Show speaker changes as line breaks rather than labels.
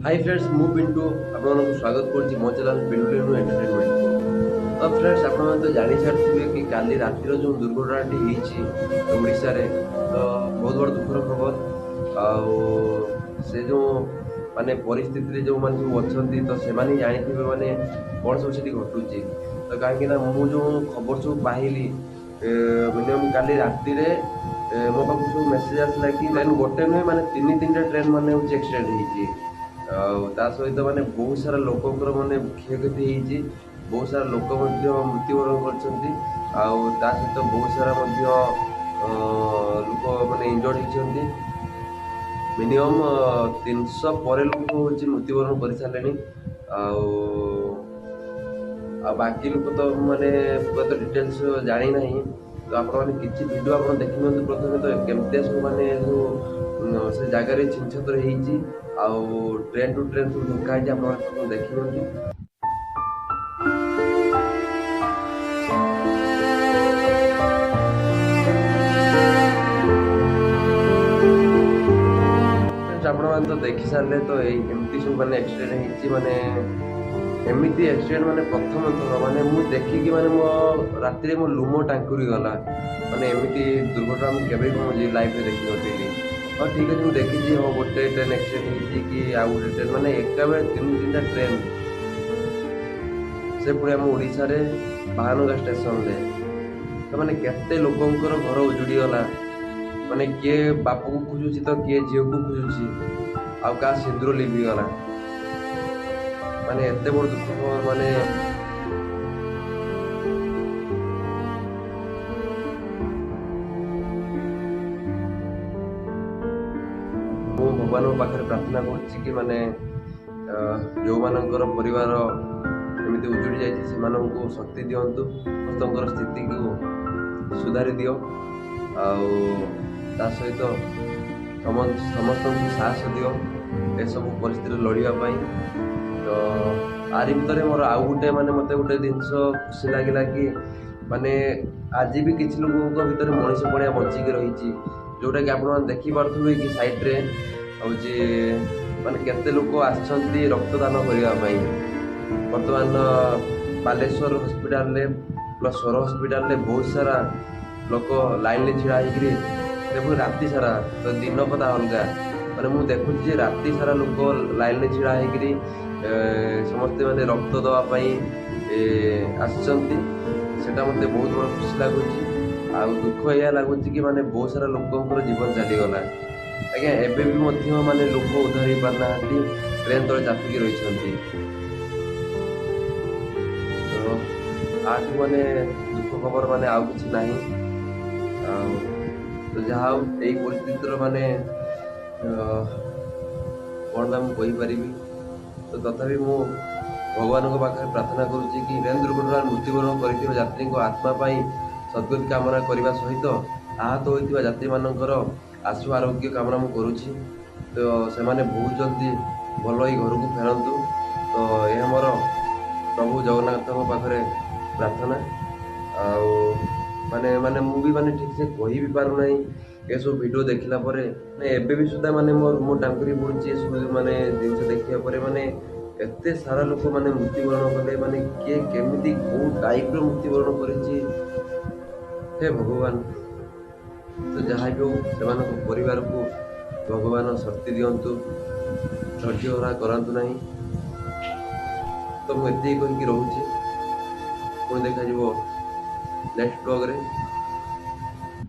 High friends, ମୁଁ ପିଣ୍ଟୁ ଆପଣମାନଙ୍କୁ ସ୍ୱାଗତ କରୁଛି ମୋ ଚ୍ୟାନେଲ୍ ପିଣ୍ଟୁ ରେଣୁ ଏଣ୍ଟରଟେନମେଣ୍ଟକୁ। ତ ଫ୍ରେଣ୍ଡସ୍, ଆପଣମାନେ ତ ଜାଣିସାରିଥିବେ କି କାଲି ରାତିର ଯେଉଁ ଦୁର୍ଘଟଣାଟି ହେଇଛି ଓଡ଼ିଶାରେ, ତ ବହୁତ ବଡ଼ ଦୁଃଖର ଖବର। ଆଉ ସେ ଯେଉଁ ମାନେ ପରିସ୍ଥିତିରେ ଯେଉଁମାନେ ସବୁ ଅଛନ୍ତି, ତ ସେମାନେ ହିଁ ଜାଣିଥିବେ ମାନେ କ'ଣ ସବୁ ସେଠି ଘଟୁଛି। ତ କାହିଁକିନା ମୁଁ ଯେଉଁ ଖବର ସବୁ ପାଇଲି, ମିନିମମ୍ କାଲି ରାତିରେ ମୋ ପାଖକୁ ସବୁ ମେସେଜ୍ ଆସିଲା କି ଟ୍ରେନ୍ ଗୋଟେ ନୁହେଁ, ମାନେ ତିନି ତିନିଟା ଟ୍ରେନ୍ ମାନେ ହେଉଛି ଆକ୍ସିଡେଣ୍ଟ ହେଇଛି। ଆଉ ତା ସହିତ ମାନେ ବହୁତ ସାରା ଲୋକଙ୍କର ମାନେ କ୍ଷୟକ୍ଷତି ହେଇଛି, ବହୁତ ସାରା ଲୋକ ମଧ୍ୟ ମୃତ୍ୟୁବରଣ କରିଛନ୍ତି, ଆଉ ତା ସହିତ ବହୁତ ସାରା ମଧ୍ୟ ଲୋକ ମାନେ ଇଞ୍ଜର୍ଡ଼ ହେଇଛନ୍ତି। ମିନିମମ୍ 300 ପରେ ଲୋକ ହେଉଛି ମୃତ୍ୟୁବରଣ କରିସାରିଲେଣି। ଆଉ ବାକି ଲୋକ ତ ମାନେ ପୁରା ତ ଡିଟେଲ୍ସ ଜାଣିନାହିଁ। ତ ଆପଣମାନେ କିଛି ଭିଡ଼ିଓ ଆପଣ ଦେଖିନିଅନ୍ତୁ ପ୍ରଥମେ, ତ କେମିତିଆ ସବୁ ମାନେ ସବୁ ସେ ଜାଗାରେ ଛିନଛତ୍ର ହେଇଛି ଆଉ ଟ୍ରେନ୍ ଟୁ ଟ୍ରେନ୍ ସବୁ ଧକ୍କା ହେଇଛି, ଆପଣମାନେ ପ୍ରଥମେ ଦେଖିନିଅନ୍ତୁ। ଆପଣମାନେ ତ ଦେଖି ସାରିଲେ ତ ଏଇ ଏମିତି ସବୁ ମାନେ ଆକ୍ସିଡେଣ୍ଟ ହେଇଛି। ମାନେ ଏମିତି ଆକ୍ସିଡେଣ୍ଟ ମାନେ ପ୍ରଥମ ଥର ମାନେ ମୁଁ ଦେଖିକି ମାନେ ମୋ ରାତିରେ ମୋ ଲୁମ ଟାଙ୍କୁରି ଗଲା। ମାନେ ଏମିତି ଦୁର୍ଘଟଣା ମୁଁ କେବେ ବି ମୋ ଲାଇଫରେ ଦେଖିନଥିଲି। ହଁ, ଠିକ୍ ଅଛି, ମୁଁ ଦେଖିଛି, ହଁ, ଗୋଟେ ଟ୍ରେନ୍ ଆକ୍ସିଡେଣ୍ଟ ହେଇଛି କି ଆଉ ଗୋଟେ ଟ୍ରେନ୍, ମାନେ ଏକାବେଳେ ତିନି ତିନିଟା ଟ୍ରେନ୍, ସେ ପୁଣି ଆମ ଓଡ଼ିଶାରେ ବାହାନଗା ଷ୍ଟେସନରେ। ତ ମାନେ କେତେ ଲୋକଙ୍କର ଘର ଉଜୁଡ଼ିଗଲା। ମାନେ କିଏ ବାପକୁ ଖୋଜୁଛି ତ କିଏ ଝିଅକୁ ଖୋଜୁଛି, ଆଉ କାହା ସିନ୍ଦୁର ଲିଭିଗଲା। ମାନେ ଏତେ ବଡ଼ ଦୁଃଖ ଖବର। ମାନେ ମୁଁ ଭଗବାନଙ୍କ ପାଖରେ ପ୍ରାର୍ଥନା କରୁଛି କି ମାନେ ଯେଉଁମାନଙ୍କର ପରିବାର ଏମିତି ଉଜୁଡ଼ି ଯାଇଛି, ସେମାନଙ୍କୁ ଶକ୍ତି ଦିଅନ୍ତୁ, ସମସ୍ତଙ୍କର ସ୍ଥିତିକୁ ସୁଧାରି ଦିଅ, ଆଉ ତା ସହିତ ସମସ୍ତଙ୍କୁ ସାହସ ଦିଅ ଏସବୁ ପରିସ୍ଥିତିରେ ଲଢ଼ିବା ପାଇଁ। ତ ଆରି ଭିତରେ ମୋର ଆଉ ଗୋଟେ ମାନେ ମୋତେ ଗୋଟେ ଜିନିଷ ଖୁସି ଲାଗିଲା କି ମାନେ ଆଜି ବି କିଛି ଲୋକଙ୍କ ଭିତରେ ମଣିଷ ପଣିଆ ବଞ୍ଚିକି ରହିଛି, ଯେଉଁଟାକି ଆପଣମାନେ ଦେଖିପାରୁଥିବେ କି ସାଇଡ଼୍ରେ ହେଉଛି ମାନେ କେତେ ଲୋକ ଆସିଛନ୍ତି ରକ୍ତଦାନ କରିବା ପାଇଁ। ବର୍ତ୍ତମାନ ବାଲେଶ୍ୱର ହସ୍ପିଟାଲରେ ପ୍ଲସ୍ ସୋର ହସ୍ପିଟାଲରେ ବହୁତ ସାରା ଲୋକ ଲାଇନ୍ରେ ଛିଡ଼ା ହେଇକିରି, ସେ ପୁଣି ରାତି ସାରା, ତ ଦିନ କଥା ଅଲଗା, ମାନେ ମୁଁ ଦେଖୁଛି ଯେ ରାତି ସାରା ଲୋକ ଲାଇନ୍ରେ ଛିଡ଼ା ହେଇକିରି ସମସ୍ତେ ମାନେ ରକ୍ତ ଦେବା ପାଇଁ ଆସିଛନ୍ତି। ସେଇଟା ମୋତେ ବହୁତ ବଡ଼ ଖୁସି ଲାଗୁଛି। ଆଉ ଦୁଃଖ ଏଇଆ ଲାଗୁଛି କି ମାନେ ବହୁତ ସାରା ଲୋକଙ୍କର ଜୀବନ ଚାଲିଗଲା ଆଜ୍ଞା। ଏବେ ବି ମଧ୍ୟ ମାନେ ଲୋକ ଉଦ୍ଧାର ହେଇପାରୁନାହାନ୍ତି, ଟ୍ରେନ୍ ତଳେ ଚାପିକି ରହିଛନ୍ତି। ତ ଆଠୁ ମାନେ ଦୁଃଖ ଖବର ମାନେ ଆଉ କିଛି ନାହିଁ। ଆଉ ତ ଯାହା ହଉ, ଏଇ ପରିସ୍ଥିତିର ମାନେ କ'ଣ ବା ମୁଁ କହିପାରିବି? ତ ତଥାପି ମୁଁ ଭଗବାନଙ୍କ ପାଖରେ ପ୍ରାର୍ଥନା କରୁଛି କି ଟ୍ରେନ୍ ଦୁର୍ଘଟଣାରେ ମୃତ୍ୟୁବରଣ କରିଥିବା ଯାତ୍ରୀଙ୍କ ଆତ୍ମା ପାଇଁ ସଦ୍ଗତି କାମନା କରିବା ସହିତ ଆହତ ହୋଇଥିବା ଯାତ୍ରୀମାନଙ୍କର ଆଶୁ ଆରୋଗ୍ୟ କାମନା ମୁଁ କରୁଛି। ତ ସେମାନେ ବହୁତ ଜଲ୍ଦି ଭଲ ହେଇ ଘରକୁ ଫେରନ୍ତୁ, ତ ଏହା ମୋର ପ୍ରଭୁ ଜଗନ୍ନାଥଙ୍କ ପାଖରେ ପ୍ରାର୍ଥନା। ଆଉ ମାନେ ମୁଁ ବି ମାନେ ଠିକ୍ସେ କହି ବି ପାରୁନାହିଁ। ଏସବୁ ଭିଡ଼ିଓ ଦେଖିଲା ପରେ ମାନେ ଏବେ ବି ସୁଦ୍ଧା ମାନେ ମୋ ମୋ ଟାଙ୍କୁରି ପଡ଼ୁଛି ଏସବୁ ମାନେ ଜିନିଷ ଦେଖିବା ପରେ। ମାନେ ଏତେ ସାରା ଲୋକ ମାନେ ମୃତ୍ୟୁବରଣ କଲେ, ମାନେ କିଏ କେମିତି କେଉଁ ଟାଇପ୍ର ମୃତ୍ୟୁବରଣ କରିଛି, ହେ ଭଗବାନ। ତ ଯାହା ବି ହଉ, ସେମାନଙ୍କ ପରିବାରକୁ ଭଗବାନ ଶକ୍ତି ଦିଅନ୍ତୁ, ଧୈର୍ଯ୍ୟ ହରା କରାନ୍ତୁ ନାହିଁ। ତ ମୁଁ ଏତିକି କହିକି ରହୁଛି, ପୁଣି ଦେଖାଯିବ ନେକ୍ସଟ ବ୍ଲଗ୍ରେ।